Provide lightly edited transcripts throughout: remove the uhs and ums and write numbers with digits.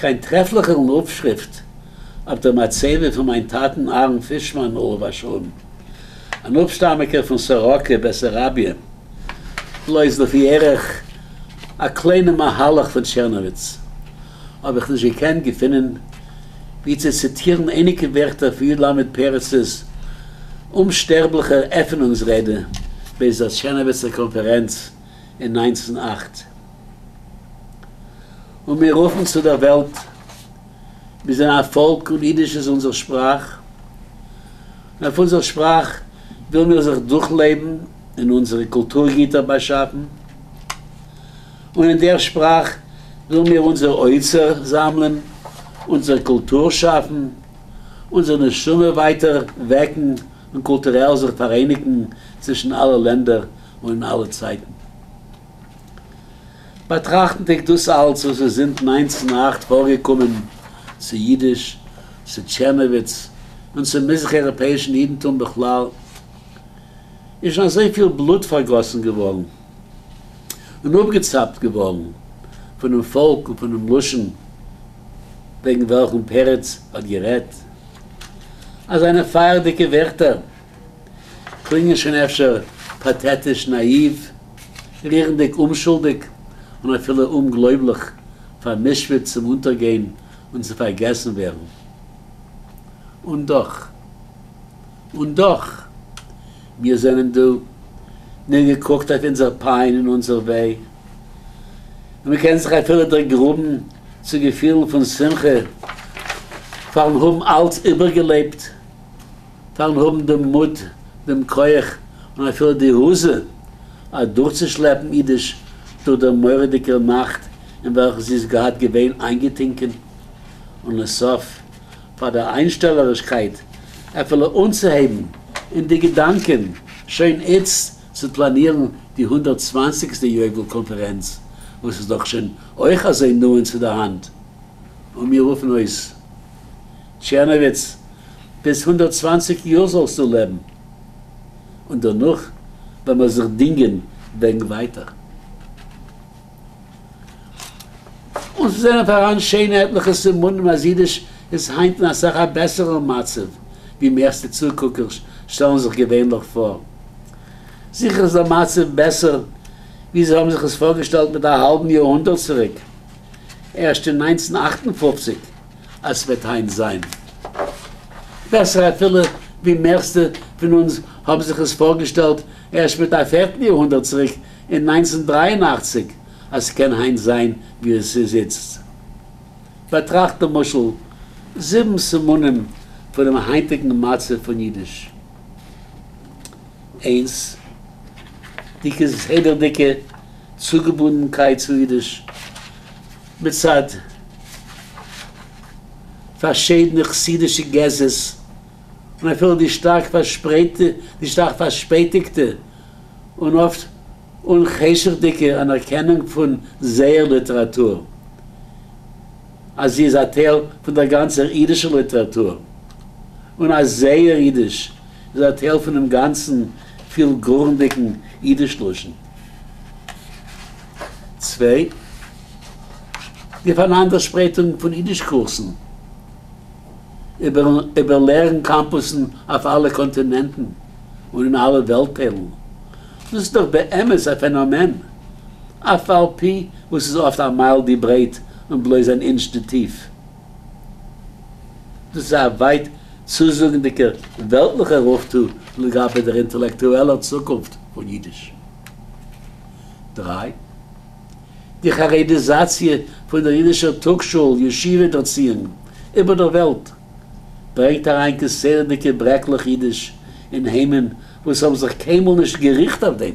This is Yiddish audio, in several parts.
קיין טרעפליכערן אויפשריפט אויף דער מצבה פון מיין טאטן אהרן פישמאן עליו השלום, אן אפשטאמיגער פון סאראקע, בעסאראביע, בלויז לפי ערך א קליינעם מהלך פון טשערנאוויץ, האב איך נישט געקענט געפינען ווי צו ציטירן אייניגע ווערטער פון י ל פרצ'ס אומשטערבליכער עפענונגס-רעדע בעת דער טשערנאוויצער קאנפערענץ אין 1908. און מיר רופן צו דער וועלט, מיר זענען א פאלק און אידיש איז אונזער שפראך, און אויף אונזער שפראך ווילן מיר זיך דורכלעבן און אונזערע קולטור-גיטער באשאפן, און אין דער שפראך ווילן מיר אונזער אוצר זאמלען, אונזער קולטור שאפן, אונזער נשמה ווייטער וועקן און קולטורעל זיך פאראייניגן צווישן אלע לענדער און אין אלע צייטן. באטראכטנדיג דאס אלץ וואס איז זינט 1908 פארגעקומען צו אידיש, צו טשערנאוויץ און צום מזרח-אייראפעאישן אידנטום בכלל, איז שוין אזויפיל בלוט פארגאסן געווארן און אפגעצאפט געווארן פונעם פאלק און פונעם לשון וועגן וועלכן פרץ האט גערעדט, אז זיינע פייערדיגע ווערטער קלינגען שוין אפשר פאטעטיש נאאיוו, רירנדיג אומשולדיג און אפילו אומגלויבליך פאר'משפט צום אונטערגיין און צו פארגעסן ווערן. און דאך. און דאך, מיר זענען דא, ניט געקוקט אויף אונזער פיין און אונזער וויי, און מען קען זיך אפילו דערגראבן צו געפילן פון שמחה פאר'ן האבן אלץ איבערגעלעבט, פאר'ן האבן דעם מוט, דעם כח און אפילו די העזה אדורכצושלעפן אידיש דורך דער מורא'דיגער נאכט אין וועלכער זי איז געהאט געווען איינגעטונקען, און לסוף פאר דער איינשטעלערישקייט אפילו אנצוהייבן אין די געדאנקען שוין איצט צו פלאנירן די 120סטע יובל קאנפערענץ וואס איז דאך שוין אויך אזוי נאענט צו דער האנט, און מיר רופן אויס, טשערנאוויץ, ביז 120 יאר זאלסטו לעבן, און דערנאך וועלן מיר זיך דינגען וועגן ווייטער. און ס'זענען פאראן שיינע עטליכע סימנים אז אידיש איז היינט אין אסאך א בעסערער מצב ווי מערסטע צוקוקער שטעלן זיך געווענליך פאר. זיכער איז דער מצב בעסער ווי זיי האבן זיך עס פארגעשטעלט מיט א האלבן יארהונדערט צוריק, ערשט אין 1958, אז ס'וועט היינט זיין בעסער אפילו ווי מערסטע פון אונז האבן זיך עס פארגעשטעלט ערשט מיט א פערטן יארהונדערט צוריק אין 1983 אז ס'קען היינט זיין ווי עס איז איצט. באטראכט למשל זיבן סימנים פונעם היינטיגן מצב פון אידיש. איינס, די כסדר'דיגע צוגעבונדנקייט צו אידיש מצד פארשידענע חסידישע גזעס און אפילו די שטארק פארשפרייטע, די שטארק פארשפעטיגטע און אפט אומ'חשכ'דיגע אנערקענונג פון זייער ליטעראטור, אז זי איז א טייל פון דער גאנצער אידישער ליטעראטור, און אז זייער אידיש איז א טייל פונעם גאנצן פילגרונדיגן אידיש-לשון. צוויי. די פאנאנדערשפרייטונג פון אידיש-קורסן איבער לערן-קאמפוסן אויף אלע קאנטינענטן און אין אלע וועלט-טיילן. דאס איז דאך באמת א פענאמען, אף על פי וואס ס'איז אפט א מייל די ברייט און בלויז אן אינטש די טיף. דאס איז א ווייט צוזאגנדיקער וועלטליכער אויפטו לגבי דער אינטעלעקטועלער צוקונפט פון אידיש. דריי. די חרדיזאציע פון דער אידישער טאגשול, ישיבה דערציאונג איבער דער וועלט ברענגט אריין כסדר'דיגע ברעקלעך אידיש אין היימען וואס האבן זיך קיינמאל נישט געריכט אויף דעם.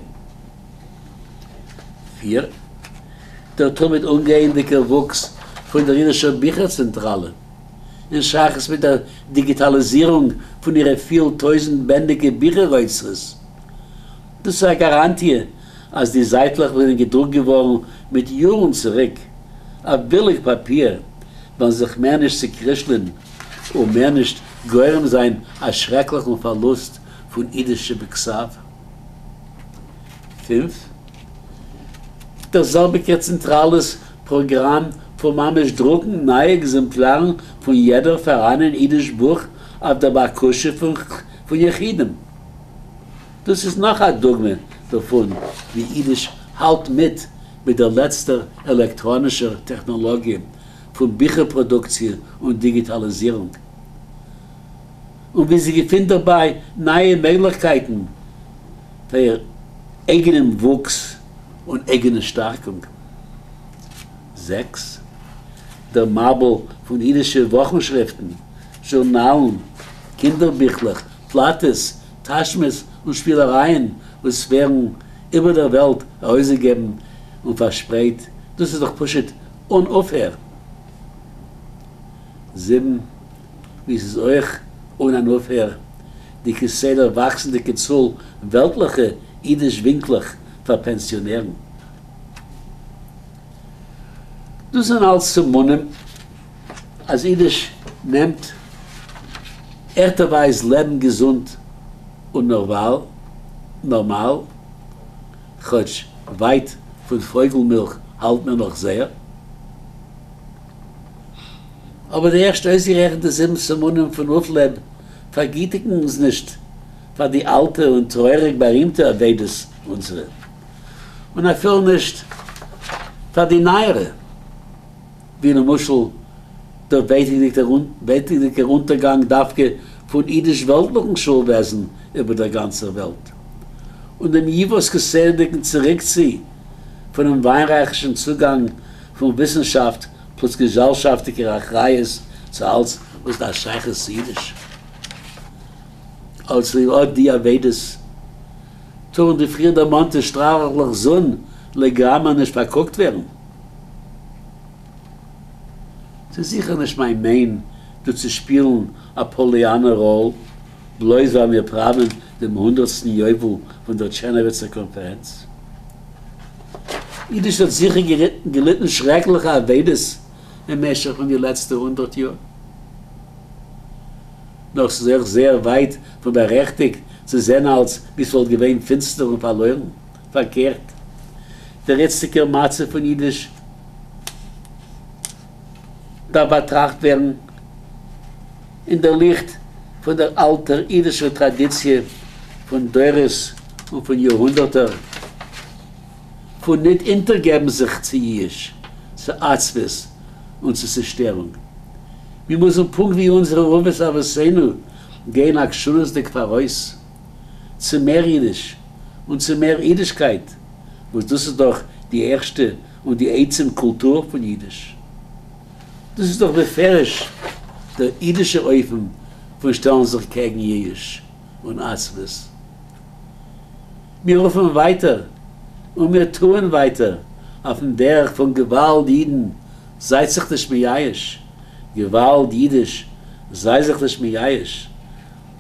פיר. דער תמיד אנגייענדיגער וואוקס פון דער אידישער ביכער צענטראלע, אין שייכות מיט דער דיגיטאליזירונג פון אירע פיל טויזנט בענדיגע ביכער אוצרות. דאס איז א גאראנטיע אז די זייטלעך וואס זענען געדרוקט געווארן מיט יארן צוריק אויף ביליג פאפיר וועלן זיך מער נישט צוקרישלען און מער נישט גורם זיין א שרעקליכן פארלוסט פון אידיש שבכתב. פֿינף. דער זעלביגער צענטראלע'ס פראגראם פון ממש דרוקן נייע עקזעמפלארן פון יעדער פאראנען אידיש בוך אויף דער בקשה פון יחידים. דאס איז נאך א דוגמא דערפון ווי אידיש האלט מיט מיט דער לעצטער עלעקטראנישער טעכנאלאגיע פון ביכער-פראדוקציע און דיגיטאליזירונג, און ווי זי געפינט דערביי נייע מעגליכקייטן פאר איר אייגענעם וואוקס און אייגענע שטארקונג. זעקס. דער מבול פון אידישע וואכנשריפטן, זשורנאלן, קינדער-ביכלעך, פלאטעס, טאשמעס און שפילערייען וואס ווערן איבער דער וועלט ארויסגעגעבן און פארשפרייט, דאס איז דאך פשוט אן אויפהער. זיבן. ווי עס איז אויך אן אן אויפהער די כסדר וואקסנדיגע צאל וועלטליכע אידיש ווינקלעך פאר פענסיאנערן. דאס זענען אלס סימנים אז אידיש נעמט ערטערווייז לעבן געזונט און נארמאל, כאטש ווייט פון פויגל מילך האלט מען נאך זייער. אבער די ערשט אויסגערעכנטע זיבן סימנים פון אויפלעב פארגיטיגן אונז נישט פאר די אלטע און טרויעריג בארימטע אבידות אונזערע, און אפילו נישט פאר די נייערע, ווי למשל דער ווייטאגדיגער אונטערגאנג דווקא פון אידיש-וועלטליכן שול-וועזן איבער דער גאנצער וועלט, און דעם ייווא'ס כסדר'דיגן צוריקצי פונעם וויינרייכישן צוגאנג פון וויסנשאפט פלוס געזעלשאפטיגער אחריות צו אלץ וואס האט א שייכות צו אידיש. אבער צוליב אט די אבידות טארן די פריער דערמאנטע שטראלעכלעך זון לגמרי נישט פארקוקט ווערן. ס'איז זיכער נישט מיין מיין דא צו שפילן א פאליאנא ראל בלויז ווייל מיר פראווען דעם הונדערטסטן יובל פון דער טשערנאוויצער קאנפערענץ. אידיש האט זיכער געליטן שרעקליכע אבידות אין משך פון די לעצטע הונדערט יאר. נאר ס'איז אויך זייער ווייט פון בארעכטיגט צו זען אלץ ווי ס'וואלט געווען פינסטער און פארלוירן. פארקערט, דער איצטיגער מצב פון אידיש דארף באטראכט ווערן אין דער ליכט פון דער אלטער אידישער טראדיציע פון דורות און פון יארהונדערטער פון ניט אונטערגעבן זיך צו ייאוש, צו עצבות און צו צעשטערונג. מיר מוזן פונקט ווי אונזערע אבות אבותינו גיין עקשנות'דיג פאראויס צו מער אידיש און צו מער אידישקייט, וואס דאס איז דאך די ערשטע און די עצם קולטור פון אידיש. דאס איז דאך בפירוש דער אידישער אופן פון שטעלן זיך קעגן ייאוש און עצבות. מיר רופן ווייטער און מיר טוען ווייטער אויפן דרך פון געוואלד אידן זייט זיך נישט מייאש, געוואלד אידיש זיי זיך נישט מייאש.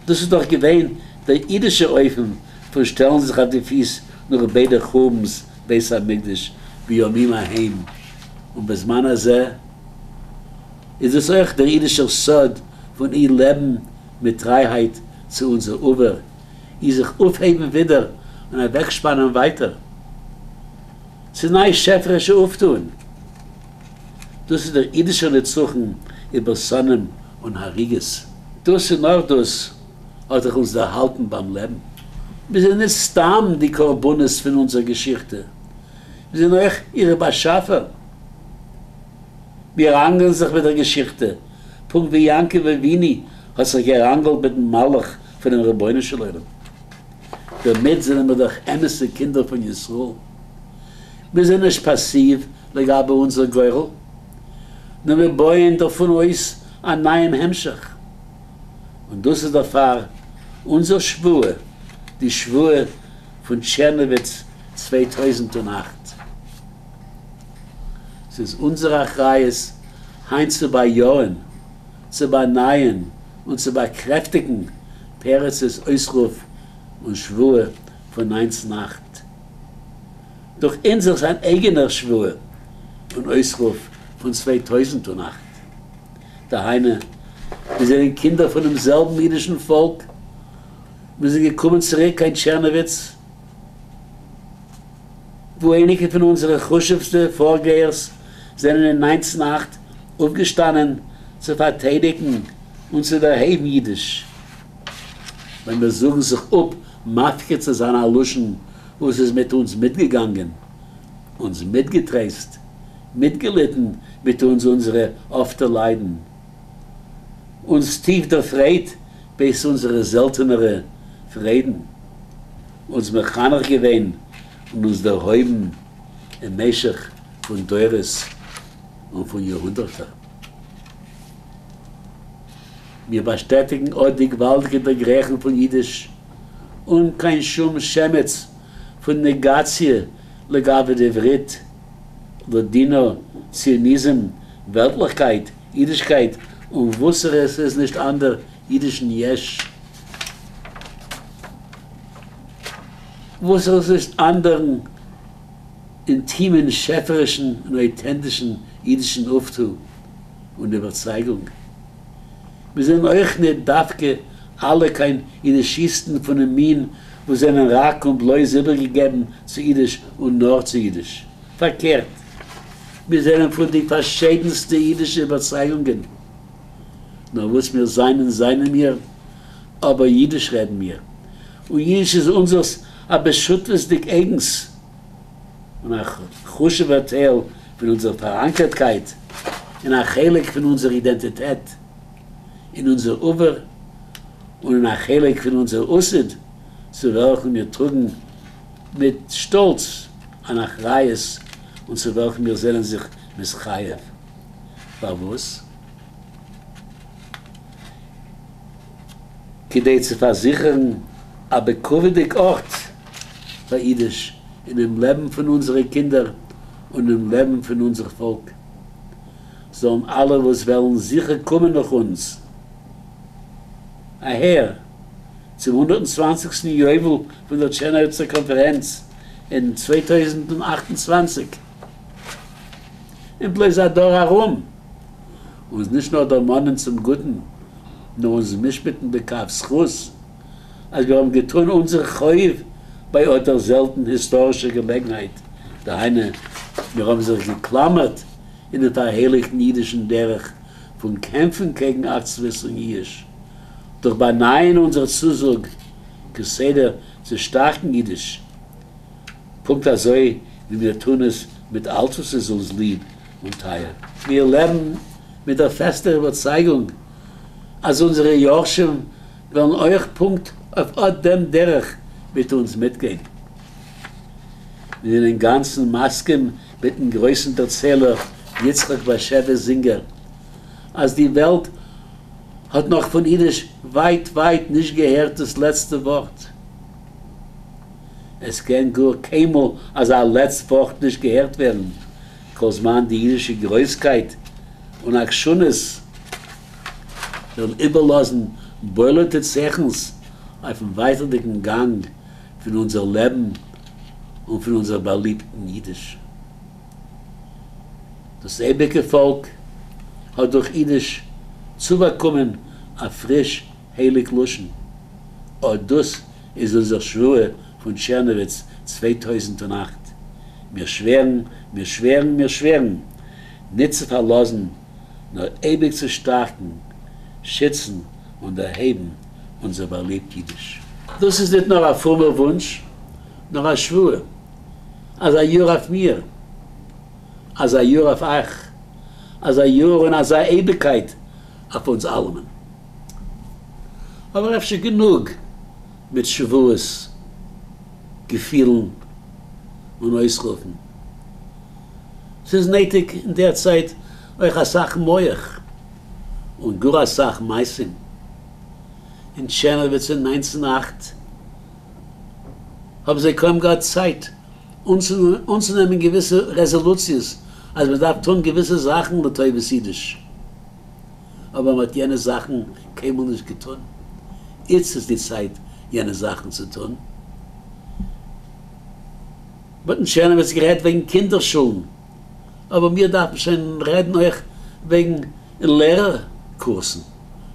דאס איז דאך געווען דער אידישער אופן פון שטעלן זיך אויף די פיס נאך ביידע חורבנ'ס בית המקדש בימים ההם, און בזמן הזה איז דאס אויך דער אידישער סוד פון אי לעבן מיט טרייהייט צו אונזער עבר, אי זיך אויפהייבן ווידער און אוועקשפאנען ווייטער צו נייע שעפערישע אויפטוען. דאס איז דער אידישער נצחון איבער שונאים און הריגות. דאס און נאר דאס האט דאך אונז דערהאלטן ביים לעבן. מיר זענען נישט סתם די קרבנות פון אונזער געשיכטע, מיר זענען אויך אירע באשאפער. מיר ראנגלן זיך מיט דער געשיכטע, פונקט ווי יעקב אבינו האט זיך געראנגלט מיטן מלאך פונעם רבונו של עולם. דערמיט זענען מיר דאך אמת'ע קינדער פון ישראל. מיר זענען נישט פאסיוו לגבי אונזער גורל, נאר מיר בויען דערפון אויס א נייעם המשך. און דאס איז דערפאר אונזער שבועה, די שבועה פון טשערנאוויץ 2008. ס'איז אונזער אחריות היינט צו באיאען, צו באנייען און צו באקרעפטיגן פרצ'ס אויסרוף און שבועה. פון 1908, דורך אונזערס אן אייגענער שבועה און אויסרוף פון 2008. דהיינו, מיר זענען קינדער פונעם זעלבן אידישן פאלק, מיר זענען געקומען צוריק קיין טשערנאוויץ, וואו אייניגע פון אונזערע חשוב'סטע פארגייערס זענען אין 1908 אויפגעשטאנען צו פארטיידיגן און צו דערהייבן אידיש. ווען מיר זאגן זיך אפ מפקיר צו זיין א לשון וואס איז מיט אונז מיטגעגאנגען, אונז מיטגעטרייסט, מיטגעליטן מיט אונז אונזערע אפטע ליידן, אונז טיף דערפרייט בעת אונזערע זעלטענערע פריידן, אונז מחנך געווען און אונז דערהויבן אין משך פון דורות און פון יארהונדערטער. מיר באשטעטיגן אט די געוואלדיגע דערגרייכונג פון אידיש אן קיין שום שמץ פון נעגאציע לגבי די עברית, לאדינא, ציוניזם, וועלטליכקייט, אידישקייט און וואסערע עס איז נישט אנדער אידישן יש. וואסערע עס איז נישט אנדערן אינטימען שעפערישן און אויטענטישן אידישן אויפטו און איבערצייגונג. מיר זענען אויך ניט דווקא אלע קיין אידישיסטן פונעם מין וואס זענען רק און בלויז איבערגעגעבן צו אידיש און נאר צו אידיש. פארקערט, מיר זענען פון די פארשיידנסטע אידישע איבערצייגונגען. נאר וואס מיר זענען זענען מיר, אבער אידיש רעדן מיר. און אידיש איז אונזערס א בשותפות'דיג אייגנס און א חשוב'ער טייל פון אונזער פאראנקערטקייט און א חלק פון אונזער אידענטיטעט אין אונזער עבר און אין א חלק פון אונזער עתיד צו וועלכן מיר טראגן מיט שטאלץ אן אחריות און צו וועלכן מיר זענען זיך מתחייב. פארוואס? כדי צו פארזיכערן א בכבוד'יג ארט פאר אידיש אינעם לעבן פון אונזערע קינדער און אינעם לעבן פון אונזער פאלק, זאלן אלע וואס וועלן זיכער קומען נאך אונז אהער צום הונדערט און צוואנציגסטן יובל פון דער טשערנאוויצער קאנפערענץ אין 2028, אין בלויז א דור ארום, אונז נישט נאר דערמאנען צום גוטן, נאר אונז משפט'ן בכף זכות אז מיר האבן געטון אונזער חוב ביי אט דער זעלטן היסטארישער געלעגנהייט, דהיינו, מיר האבן זיך געקלאמערט אינעם פארהייליגטן אידישן דרך פון קעמפן קעגן עצבות און ייאוש, דורך באנייען אונזער צוזאג כסדר צו שטארקן אידיש, פונקט אזוי ווי מיר טון עס מיט אלץ וואס איז אונז ליב און טייער. מיר לעבן מיט דער פעסטער איבערצייגונג אז אונזערע יורשים וועלן אויך פונקט אויף אט דעם דרך מיט אונז מיטגיין. מיר זענען אינגאנצן מסכים מיטן גרויסן דערציילער יצחק באשעוויס זינגער, אז די וועלט האט נאך פון אידיש ווייט ווייט נישט געהערט דאס לעצטע ווארט. עס קען גאר קיינמאל אזא לעצט ווארט נישט געהערט ווערן, כל זמן די אידישע גרויסקייט און עקשנות וועלן איבערלאזן בולט'ע צייכנס אויפן ווייטערדיגן גאנג פון אונזער לעבן און פון אונזער באליבטן אידיש. דאס אייביגע פאלק האט דורך אידיש צובאקומען א פריש הייליג לשון. אט דאס איז אונזער שבועה פון טשערנאוויץ 2008. מיר שווערן, מיר שווערן, מיר שווערן, ניט צו פארלאזן, נאר אייביג צו שטארקן, שיצן און דערהייבן אונזער באליבט אידיש. דאס איז ניט נאר א פרומער וואונטש, נאר א שבועה, אזא יאר אויף מיר, אזא יאר אויף אייך, אזא יאר און אזא אייביגקייט אויף אונז אלעמען. אבער אפשר גענוג מיט שבועות, געפילן און אויסרופן. ס'איז נויטיג אין דער צייט אויך אסאך מח און גאר אסאך מעשים. אין טשערנאוויץ אין 1908 האבן זיי קוים געהאט צייט אנצונעמען געוויסע רעזאלוציעס אז מ'דארף טון געוויסע זאכן לטובת אידיש. אבער מ'האט יענע זאכן קיינמאל נישט געטון. איצט איז די צייט יענע זאכן צו טון. מ'האט אין טשערנאוויץ גערעדט וועגן קינדער שולן, אבער מיר דארפן שוין רעדן אויך וועגן לערער קורסן.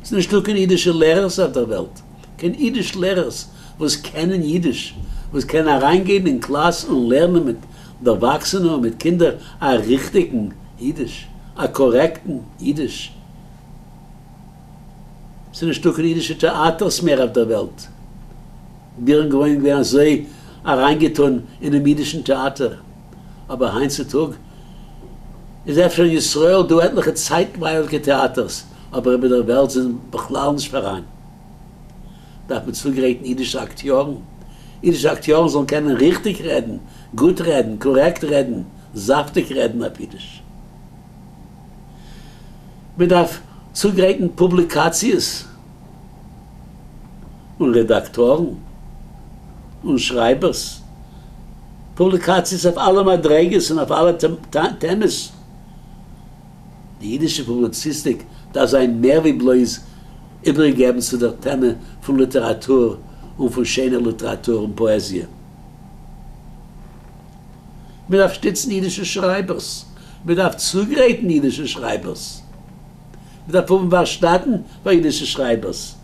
ס'איז נישטא קיין אידישע לערערס אויף דער וועלט, קיין אידיש לערערס וואס קענען אידיש, וואס קענען אריינגיין אין קלאס און לערנען מיט דערוואקסענע און מיט קינדער א ריכטיגן אידיש, א קארעקטן אידיש. ס'איז נישטא קיין אידישע טעאטערס מער אויף דער וועלט. בירנבוים געווען אזוי אריינגעטון אינעם אידישן טעאטער, אבער היינט צו טאג איז אפשר אין ישראל דא עטליכע צייטווייליגע טעאטערס, אבער איבער דער וועלט זענען בכלל נישט פאראן. דארף מען צוגרייטן אידישע אקטיארן, אידישע אקטיארן זאלן קענען ריכטיג רעדן, גוט רעדן, קארעקט רעדן, זאפטיג רעדן אויף אידיש. מען דארף צוגרייטן פובליקאציעס. און רעדאקטארן און שרייבערס, פובליקאציעס אויף אלע מדריגות און אויף אלע טעמעס. די אידישע פובליציסטיק דארף זיין מער ווי בלויז איבערגעגעבן צו דער טעמע פון ליטעראטור און פון שענער ליטעראטור און פאעזיע. מען דארף שטיצן אידישע שרייבערס, מען דארף צוגרייטן אידישע שרייבערס. מ'דארף האבן ווארשטאטן פאר אידישע שרייבערס,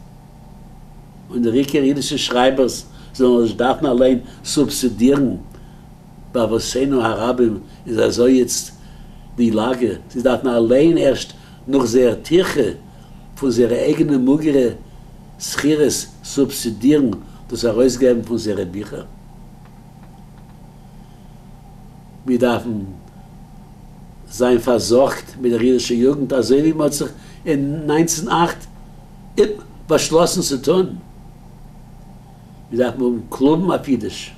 און דער עיקר אידישע שרייבערס זאלן נישט דארפן אליין סובסידירן, בעוונותינו הרבים איז אזוי איצט די לאגע, זיי דארפן אליין ערשט נאך זייער טירחה פון זייערע אייגענע מאגערע שכירות סובסידירן דאס ארויסגעבן פון זייערע ביכער. מיר דארפן זיין פארזארגט מיט דער אידישער יוגנט אזוי ווי מען האט זיך אין 1908 באשלאסן צו טון. מיר דארפן האבן קלובן אויף אידיש,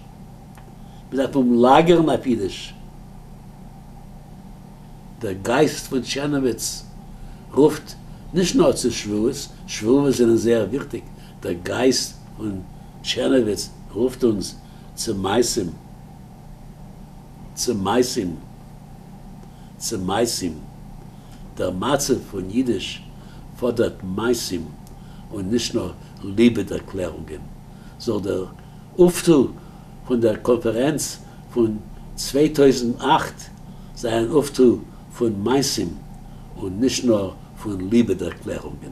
מיר דארפן האבן לאגערן אויף אידיש. דער גייסט פון טשערנאוויץ רופט נישט נאר צו שבועות, שבועות זענען זייער וויכטיג, דער גייסט פון טשערנאוויץ רופט אונז צו מעשים. צו מעשים, צו מעשים. דער מצב פון אידיש פאדערט מעשים און נישט נאר ליבע-דערקלערונגען. זאל דער אויפטו פון דער קאנפערענץ פון 2008 זיין אן אויפטו פון מעשים און נישט נאר פון ליבע-דערקלערונגען.